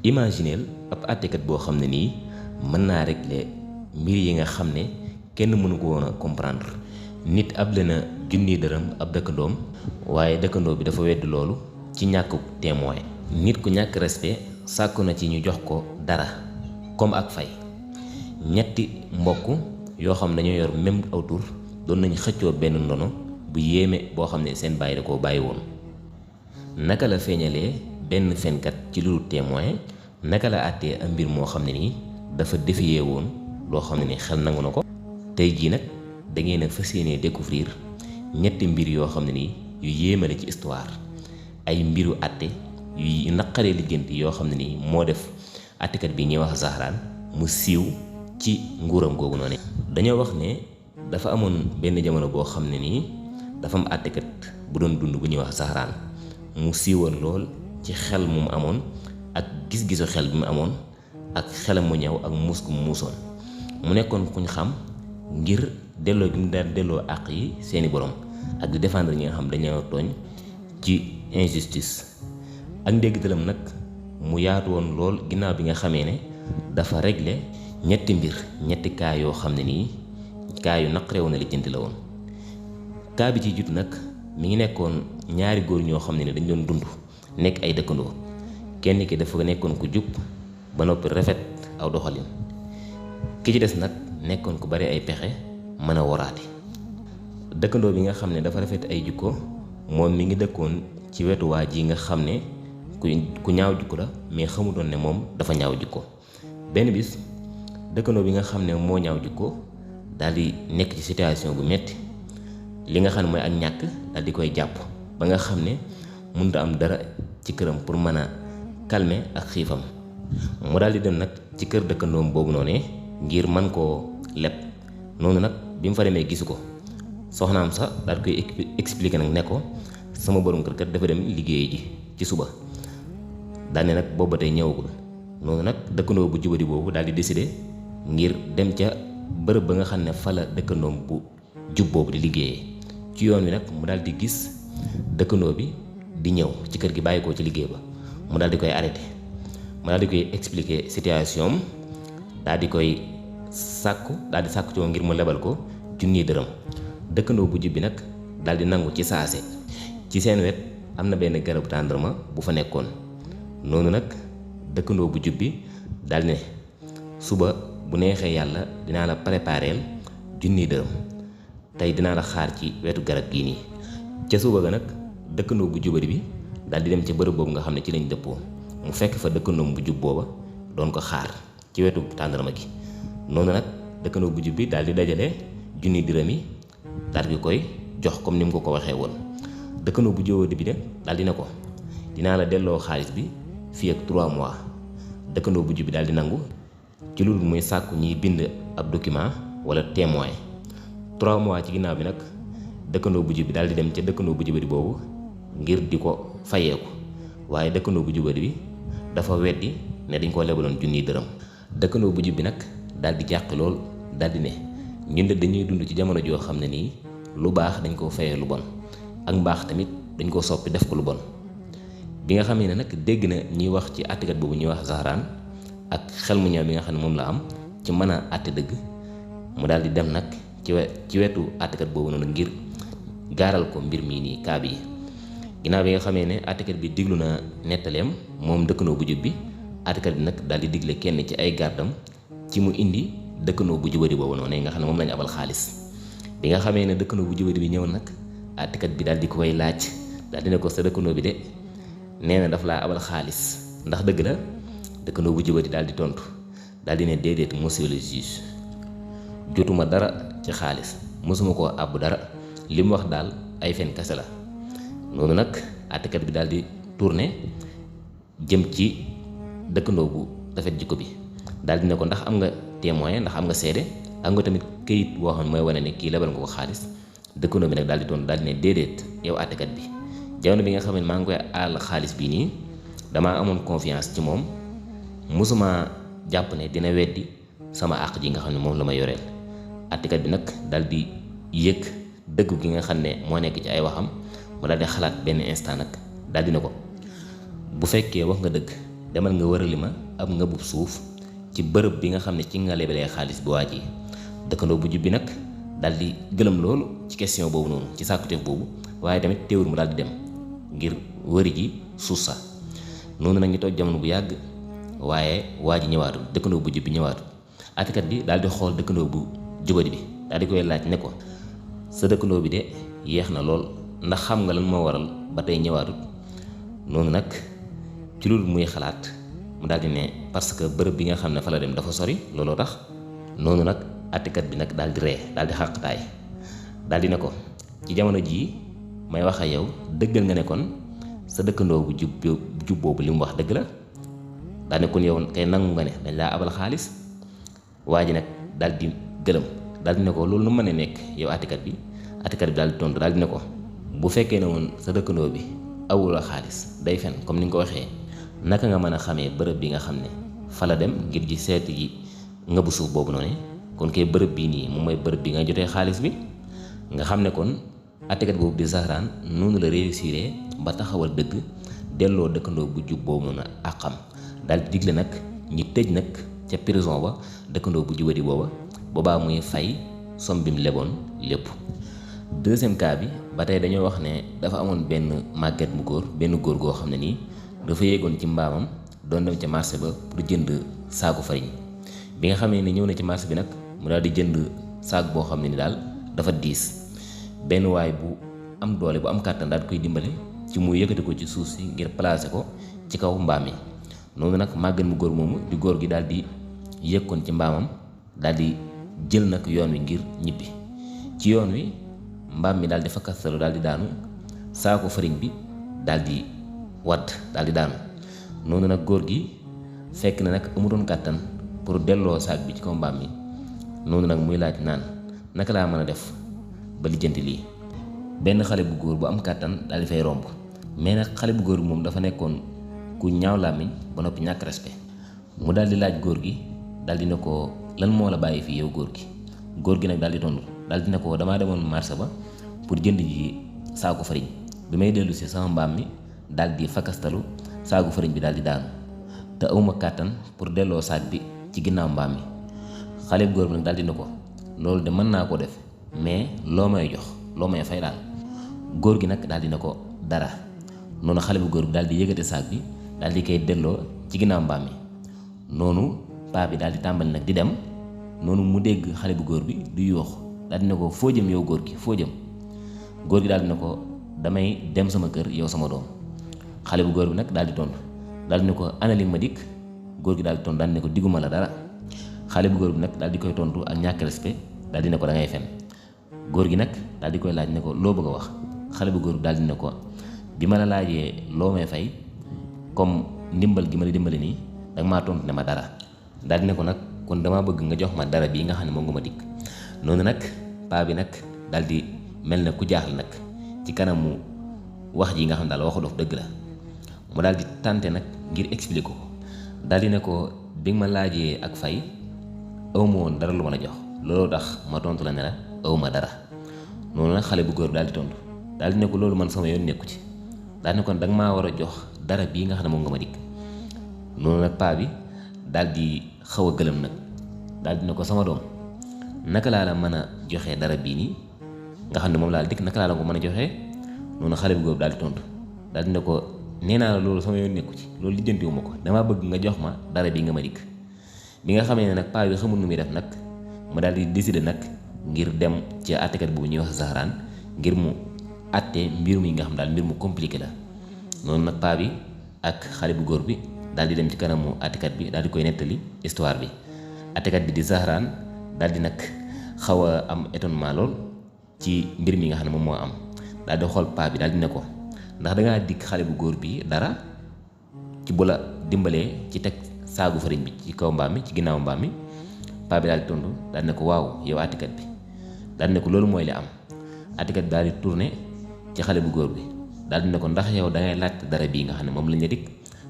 imagineel ab àttekat boo xam ne nii mën naa régler mbir yi nga xam ne kenn mënu ko woon a comprendre. nit able na junni dërëm ab dëkkandoom waaye dëkkandoo bi dafa wedd loolu ci ñàkku témoin. nit ku ñàkk respect sàkku na ci ñu jox ko dara comme ak fay. ñetti mbokk yoo xam dañoo yor même aw tur doon nañu xëccoo benn ndono bu yéeme boo xam ne seen bàyyi da koo bàyyi woon. naka la feeñalee benn fenkat ci lu dul témoin, naka la àttee am mbir moo xam ne nii dafa défier woon loo xam ne ni xel nangu na ko. tey jii nag da ngeen a fas yéenee découvrir ñetti mbir yoo xam ne nii yu yéemale ci histoire, ay mbiru àtte yu naqaree lijjanti yoo xam ne nii moo def àttekat bi ñuy wax Zahraan mu siiw ci nguuram googu noonu. dañoo wax ne dafa amoon benn jamono boo xam ne nii dafa am àttekat bu doon dund bu ñuy wax Zahraan mu siiwoon lool ci xel mu amoon ak gis-gisu xel bi mu amoon ak xelam mu ñëw ak muus gu mu muusoon. mu nekkoon kuñ xam ngir delloo gi mu daan delloo àq yi seeni borom ak di défendre ñi nga xam dañoo tooñ ci injustice. ak ndéggtalam nag mu yaatu woon lool ginnaaw bi nga xamee ne dafa régler ñetti cas yoo xam ne nii cas yu naqaree woon a lijjanti la woon. cas bi ci jut nag mi ngi nekkoon ñaari góor ñoo xam ne ni dañ doon dund nekk ay dëkkandoo. kenn ki dafa nekkoon ku jub ba noppi rafet aw doxalin, ki ci des nag nekkoon ku bari ay pexe mën a waraate. dëkkandoo bi nga xam ne dafa rafet ay jukko moom mi ngi dëkkoon ci wetu waa ji nga xam ne ku ñaaw jukko la mais xamutoon ne moom dafa ñaaw jukko. benn bis dëkkandoo bi nga xam ne moo ñaaw jukko daal di nekk ci situation bu metti, li nga xam ne mooy ak ñàkk daal di koy jàpp ba nga xam ne mënut a am dara ci këram pour mën a calmer ak xiifam. mu daal di dem nag ci kër dëkkandoom boobu noonu ngir man koo leb. noonu nag bi mu fa demee gisu ko, soxnaam sax daal di koy expliquer nag ne ko sama borom kër kat dafa dem liggéey ji ci suba, daal ne nag boobu ba tey ñëwagul. noonu nag dëkkandoo bu jubadi boobu daal di décider ngir dem ca bërëb ba nga xam ne fa la dëkkandoom bu jub boobu di liggéeyee. ci yoon wi nag mu daal di gis dëkkandoo bi di ñëw ci kër gi bàyyi ko ci liggéey ba, mu daal di koy arrêté, mu daal di koy expliquer situation am, daal di koy sàkku ci moom ngir mu lebal ko junni dërëm. dëkkandoo bu jub bi nag daal di nangu ci saase. ci seen wet am na benn garabu tàndarma bu fa nekkoon. noonu nag dëkkandoo bu jub bi daal ne suba bu neexee yàlla dinaa la prépareel junni dërëm, tey dinaa la xaar ci wetu garab gii nii. ca suba ga nag dëkkandoo bu jubari bi daal di dem ca bërëb boobu nga xam ne ci lañ dëppoo, mu fekk fa dëkkandoom bu jub booba doon ko xaar ci wetu tàndarma gi. noonu nag dëkkandoo bu jub bi daal di dajale junni dërëm yi daal di koy jox comme ni mu ko waxee woon. dëkkandoo bu jubadi bi de daal di ne ko dinaa la delloo xaalis bi fii ak 3 mois. dëkkandoo bu jub bi daal di nangu ci loolu muy sàkku ñiy bind ab document wala témoin. 3 mois ci ginnaaw bi nag dëkkandoo bu jub bi daal di dem ca dëkkandoo bu jubadi boobu ngir di ko fayeeku, waaye dëkkandoo bu jubadi bi dafa weddi ne dañ koo lebaloon junniy dërëm. dëkkandoo bu jub bi nag daal di jàq lool, daal di ne ñun de dañuy dund ci jamono joo xam ne nii lu baax dañ koo fayee lu bon, ak mbaax tamit dañ koo soppi def ko lu bon. bi nga xamee ne nag dégg na ñuy wax ci àttekat boobu ñuy wax Zahraan ak xel mu ñëw bi nga xam ne moom la am ci mën a àtte dëgg, mu daal di dem nag ci wetu àttekat boobu noonu ngir gaaral ko mbir mii nii kaa bi. ginnaaw bi nga xamee ne àttekat bi diglu na nettaleem moom dëkkandoo bu jub bi, àttekat bi nag daal di digle kenn ci ay gardam ci mu indi dëkkandoo bu jubadi boobu noonu nga xam ne moom lañu abal xaalis. bi nga xamee ne dëkkandoo bu jubadi bi ñëw nag àttekat bi daal di koy laaj, daal di ne ko sa dëkkandoo bi de nee na daf laa abal xaalis ndax dëgg la. dëkkandoo bu jubadi daal di tontu, daal di ne déedéet monsieur le juge, jotuma dara ci xaalis, mosuma koo àbb dara, li mu wax daal ay fen kese la. noonu nag àttekat bi daal di tourné jëm ci dëkkandoo bu rafet jikko bi, daal di ne ko ndax am nga témoin, ndax am nga seede, am nga tamit këyit boo xam ne mooy wane ne kii lebal nga ko xaalis. dëkkandoo bi nag daal di tontu, daal di ne déedéet yow àttekat bi, jamono bi nga xam ne maa ngi koy aal xaalis bii nii damaa amoon confiance ci moom, musuma jàpp ne dina weddi sama àq ji nga xam ne moom la ma yoreel. àttekat bi nag daal di yëg dëgg gi nga xam ne moo nekk ci ay waxam, mu daal di xalaat benn instant nag daal di ne ko bu fekkee wax nga dëgg demal nga wërali ma ab ngëbub suuf ci bërëb bi nga xam ne ci nga lebalee xaalis bi waa ji. dëkkandoo bu jub bi nag daal di gëlëm loolu ci question boobu noonu ci sàkkuteef boobu, waaye tamit teewul mu daal di dem ngir wëri ji suuf sa. noonu nag ñu toog jamono bu yàgg waaye waa ji ñëwaatul, dëkkandoo bu jub bi ñëwaatul. àttekat bi daal di xool dëkkandoo bu jubadi bi daal di koy laaj ne ko sa dëkkandoo bi de yéex na lool, ndax xam nga lan moo waral ba tey ñëwaatul. noonu nag ci loolu muy xalaat mu daal di ne parce que bërëb bi nga xam ne fa la dem dafa sori looloo tax. noonu nag àttekat bi nag daal di ree daal di xàqtaay daal di ne ko ci jamono jii may wax ak yow dëggal nga ne kon sa dëkkandoo bu jub boobu li mu wax dëgg la. daal ne kon yow kay nangu nga ne dañ laa abal xaalis. waa ji nag daal di gëlëm daal di ne ko loolu nu mën a nekk yow àttekat bi. àttekat bi daal di tontu daal di ne ko bu fekkee ne woon sa dëkkandoo bi awul xaalis day fen comme ni nga ko waxee, naka nga mën a xamee bërëb bi nga xam ne fa la dem ngir ji seeti ji nga bu suuf boobu noonu. kon kay bërëb bii nii moom mooy bërëb bi nga jotee xaalis bi. nga xam ne kon àttekat boobu di Zahraan noonu la réussir ba taxawal dëgg delloo dëkkandoo bu jub boobu noonu ak xam daal di digle nag ñi tëj nag ca prison ba dëkkandoo bu jubadi booba boobaa muy fay somme bi mu leboon lépp. deuxième cas bi ba tey dañoo wax ne dafa amoon benn màgget bu góor, benn góor goo xam ne nii dafa yéegoon ci mbaamam doon dem ca marché ba pour jënd saaku farine. bi nga xamee ne ñëw na ci marché bi nag mu daal di jënd saak boo xam ne ni daal dafa diis. benn waay bu am doole bu am kàttan daal di koy dimbale ci mu yëkkati ko ci suuf si ngir placer ko ci kaw mbaam mi. noonu nag màgget mu góor moomu di góor gi daal di yëkkoon ci mbaamam daal di jël nag yoon wi ngir ñibbi. ci yoon wi mbaam mi daal di fakkastalu daal di daanu, saako farine bi daal di wadd daal di daanu. noonu nag góor gi fekk na nag amutoon kàttan pour delloo saak bi ci kaw mbaam mi. noonu nag muy laaj naan naka laa mën a def ba lijjanti lii. benn xale bu góor bu am kàttan daal di fay romb, mais nag xale bu góor bi moom dafa nekkoon ku ñaaw làmmiñ ba noppi ñàkk respect. mu daal di laaj góor gi daal di ne ko lan moo la bàyyi fii yow góor gi. góor gi nag daal di tontu daal di ne ko damaa demoon marché ba pour jënd ji saako farine, bi may dellu si sama mbaam mi daal di fakkastalu saako farine bi daal di daanu te awma kàttan pour delloo saak bi ci ginnaaw mbaam mi. xale bu góor bi nag daal di ne ko loolu de mën naa ko def, mais loo may jox, loo may fay daal. góor gi nag daal di ne ko dara. noonu xale bu góor bi daal di yëgate saak bi daal di koy delloo ci ginnaaw mbaam mi. noonu paa bi daal di tàmbali nag di dem. noonu mu dégg xale bu góor bi du yuux daal di ne ko foo jëm yow góor gi, foo jëm. góor gi daal di ne ko damay dem sama kër yow sama doom. xale bu góor bi nag daal di tontu daal di ne ko ana li ma dikk. góor gi daal di tontu daal di ne ko digguma la dara. xale bu góor bi nag daal di koy tontu ak ñàkk respect daal di ne ko da ngay fen. góor gi nag daal di koy laaj ne ko loo bëgg a wax. xale bu góor bi daal di ne ko bi ma la laajee loo may fay comme ndimbal gi ma la dimbali nii danga maa tontu ne ma dara. daal di ne ko nag kon damaa bëgg nga jox ma dara bii nga xam ne moom nga ma dikk. noonu nag paa bi nag daal di mel ne ku jaaxle nag ci kanamu wax ji nga xam daal waxu dof dëgg la. mu daal di tànte nag ngir expliquer ko daal di ne ko bi nga ma laajee ak fay awma woon dara lu ma la jox, looloo tax ma tontu la ne la awma dara. noonu nag xale bu góor bi daal di tontu daal di ne ko loolu man sama yoon nekku ci. daal di ne kon danga maa war a jox dara bii nga xam ne moom nga ma dikk. noonu nag paa bi daal di xaw a gëlëm nag daal di ne ko sama doom naka laa la mën a joxee dara bii nii nga xam ne moom laa la dikk, naka laa la ko mën a joxee. noonu xale bu góor bi daal di tontu daal di ne ko nee naa la loolu sama yoon nekku ci, loolu lijjantiwuma ko, damaa bëgg nga jox ma dara bii nga ma dikk. bi nga xamee ne nag paa bi xamul nu muy def nag mu daal di décider nag ngir dem ci àttekat boobu ñuy wax Zahraan ngir mu àtte mbir mi nga xam daal mbir mu compliqué la. noonu nag paa bi ak xale bu góor bi daal di dem ci kanamu àttekat bi daal di koy nettali histoire bi. àttekat bi di Zahraan daal di nag xaw a am étonnement lool ci mbir mi nga xam ne moom moo am. daal di xool paa bi daal di ne ko ndax dangaa dikk xale bu góor bi dara ci bu la dimbalee ci teg saagu farine bi ci kaw mbaam mi ci ginnaaw mbaam mi. paa bi daal di tontu daal di ne ko waaw yow àttekat bi. daal di ne ko loolu mooy li am. àttekat bi daal di tourné ci xale bu góor bi daal di ne ko ndax yow dangay laajte dara bii nga xam ne moom lañ la dikk.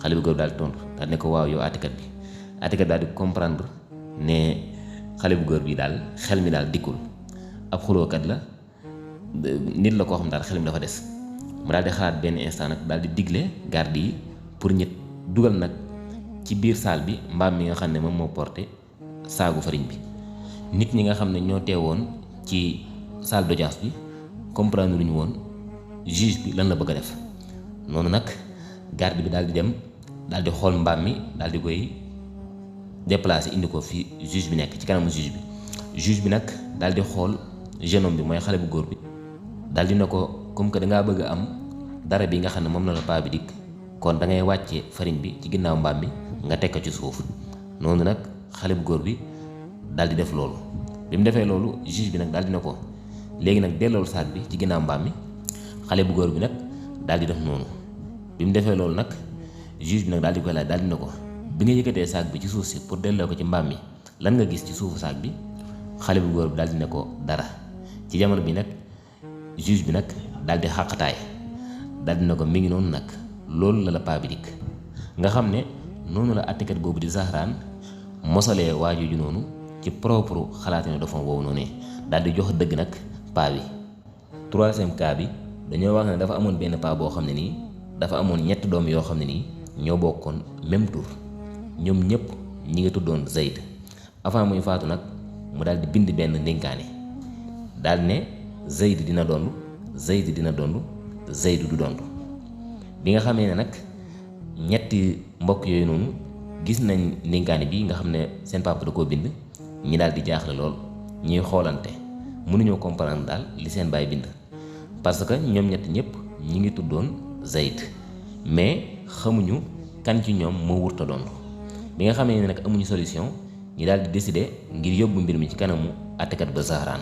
xale bu góor bi daal di tontu daal di ne ko waaw yow àttekat bi. àttekat bi daal di comprendre ne xale bu góor bi daal xel mi daal dikkul, ab xulookat la, nit la koo xam daal xel mi dafa des. mu daal di xalaat benn instant nag daal di digle garde yi pour ñett dugal nag ci biir salle bi mbaam mi nga xam ne moom moo porté saagu farine bi. nit ñi nga xam ne ñoo teewoon ci salle d'audience bi comprendre lu ñu woon juge bi lan la bëgg a def. noonu nag garde bi daal di dem daal di xool mbaam mi daal di koy déplacer indi ko fi juge bi nekk ci kanamu juge bi. juge bi nag daal di xool jeune homme bi mooy xale bu góor bi daal di ne ko comme que dangaa bëgg a am dara bi nga xam ne moom la la paa bi dikk kon da ngay wàcce farine bi ci ginnaaw mbaam mi nga teg ko ci suuf. noonu nag xale bu góor bi daal di def loolu. bi mu defee loolu juge bi nag daal di ne ko léegi nag dellool saak bi ci ginnaaw mbaam mi. xale bu góor bi nag daal di def noonu. bi mu defee loolu nag juge bi nag daal di koy laaj daal di ne ko bi nga yëkkatee saak bi ci suuf si pour delloo ko ci mbaam mi lan nga gis ci suufu saak bi. xale bu góor bi daal di ne ko dara. ci jamono bi nag juge bi nag daal di xàqataay daal di ne ko mi ngi noonu nag loolu la la paa bi dikk. nga xam ne noonu la àttekat boobu di Zahraan mosalee waajooju noonu ci propre xalaatinu dafa woowu noonu daal di jox dëgg nag paa bi. troisième cas bi dañoo wax ne dafa amoon benn paa boo xam ne nii dafa amoon ñetti doom yoo xam ne nii ñoo bokkoon même tur ñoom ñëpp ñi ngi tuddoon Zayd. avant muy faatu nag mu daal di bind benn ndénkaane daal ne Zayd dina dondu Zayd dina dondu Zayd du dondu. bi nga xamee ne nag ñetti mbokk yooyu noonu gis nañ ndénkaane bi nga xam ne seen papa da koo bind ñi daal di jaaxle lool ñuy xoolante mënuñoo comprendre daal li seen baay bind parce que ñoom ñett ñëpp ñi ngi tuddoon Zayd mais xamuñu kan ci ñoom moo wurta dondu. bi nga xamee ne nag amuñu solution ñi daal di décider ngir yóbbu mbir mi ci kanamu àttekat ba Zahraan.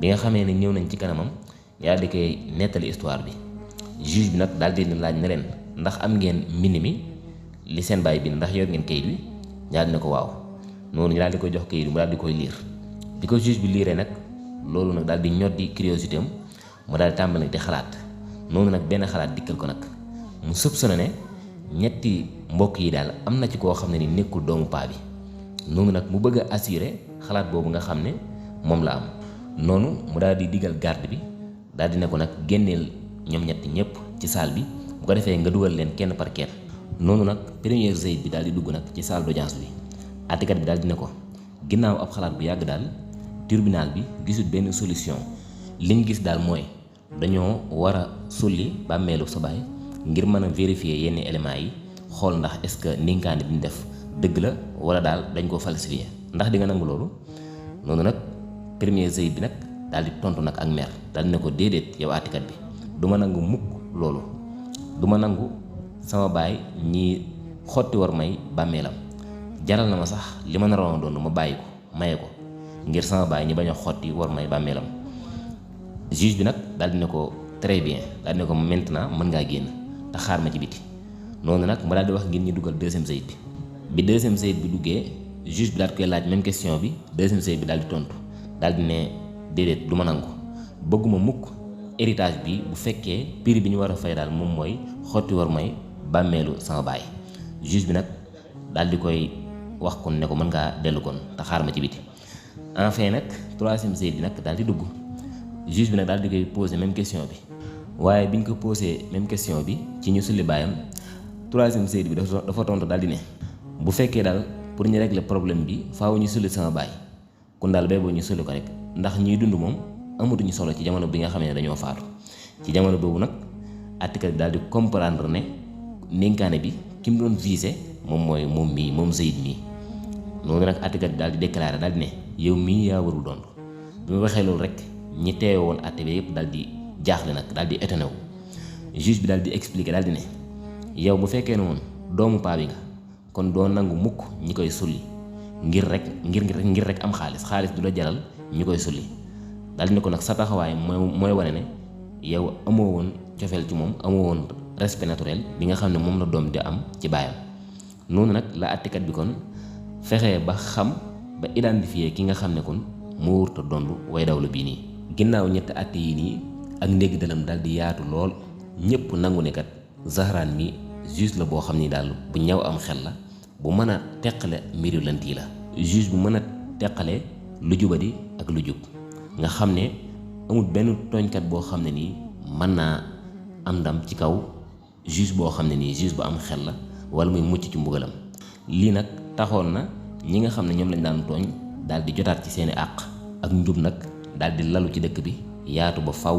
bi nga xamee ne ñëw nañ ci kanamam daal di koy nettali histoire bi. juge bi nag daal di laaj ne leen ndax am ngeen mbind mi li seen baay bind ndax yor ngeen kayit wi daal di ne ko waaw. noonu ñu daal di koy jox kayit wi mu daal di koy liir. bi ko juge bi liiree nag loolu nag daal di ñoddi curiosité am mu daal di tàmbali nag di xalaat. noonu nag benn xalaat dikkal ko nag mu soupçonné ne ñetti mbokk yi daal am na ci koo xam ne ni nekkul doomu paa bi. noonu nag mu bëgg a assurer xalaat boobu nga xam ne moom la am. noonu mu daal di digal garde bi daal di ne ko nag génneel ñoom ñetti ñëpp ci salle bi bu ko defee nga dugal leen kenn par kenn. noonu nag premier Zayd bi daal di dugg nag ci salle d'audience bi. àttekat bi daal di ne ko ginnaaw ab xalaat bu yàgg daal tribunal bi gisul benn solution liñ gis daal mooy dañoo war a sulli bàmmeelu sa baay ngir mën a vérifier yenn éléments yi xool ndax est-ce que ndénkaane bi ñu def dëgg la wala daal dañ ko falsifié ndax di nga nangu loolu. noonu nag premier Zayd bi nag daal di tontu nag ak mer daal di ne ko déedéet yow àttekat bi du ma nangu mukk loolu du ma nangu sama baay ñi xotti war may bàmmeelam jaral na ma sax li ma naroon a doon ma bàyyi ko maye ko ngir sama baay ñi bañ a xotti war may bàmmeelam. juge bi nag daal di ne ko très bien daal di ne ko maintenant mën ngaa génn te xaar ma ci biti. noonu nag ma daal di wax ngir ñu dugal deuxième Zayd bi. bi deuxième Zayd bi duggee juge bi daal di koy laaj même question bi deuxième Zayd bi daal di tontu daal di ne déedéet du ma nangu bëgguma mukk héritage bi bu fekkee prix bi ñu war a fay daal moom mooy xotti war may bàmmeelu sama baay. juge bi nag daal di koy wax kon ne ko mën ngaa dellu kon te xaar ma ci biti. enfin nag troisième Zayd bi nag daal di dugg. juge bi nag daal di koy posé même question bi waaye biñ ko posé même question bi ci ñu sulli baayam troisième Zayd bi dafa tontu daal di ne bu fekkee daal pour ñu régler problème bi faaw ñu sulli sama baay kon daal bay boo ñu sulli ko rek ndax ñuy dund moom amatuñu solo ci jamono bi nga xam ne dañoo faatu. ci jamono boobu nag àttekat bi daal di comprendre ne ndénkaane bi ki mu doon visé moom mooy moom Zayd mii. noonu nag àttekat bi daal di déclaré daal di ne yow mii yaa warul doon. bi ma waxee loolu rek ñi teewe woon àtte bi yëpp daal di jaaxle nag daal di étonné wu. juge bi daal di expliqué daal di ne yow bu fekkee ne woon doomu paa bi nga kon doo nangu mukk ñi koy sulli ngir rek am xaalis du la jaral ñi koy sulli. daal di ne ko nag sa taxawaay mooy wane ne yow amoo woon cofeel ci moom amoo woon respect naturel bi nga xam ne moom la doom di am ci baayam. noonu nag la àttekat bi kon fexee ba xam ba identifier ki nga xam ne kon moo wurta dondu way dawlu bii nii. ginnaaw ñetti àtte yi nii ak ndégg dalam daal di yaatu lool ñëpp nangu ne kat Zahraan mi juge la boo xam ni daal bu ñaw am xel la bu mën a teqale mbiru lënt yi la. juge bu mën a teqale lu jubadi ak lu jub nga xam ne amul benn tooñkat boo xam ne nii mën naa am ndam ci kaw juge boo xam ne nii juge bu am xel la wala muy mucc ci mbugalam. lii nag taxoon na ñi nga xam ne ñoom lañ daan tooñ daal di jotaat ci seeni àq ak njub nag daal di lalu ci dëkk bi yaatu ba faw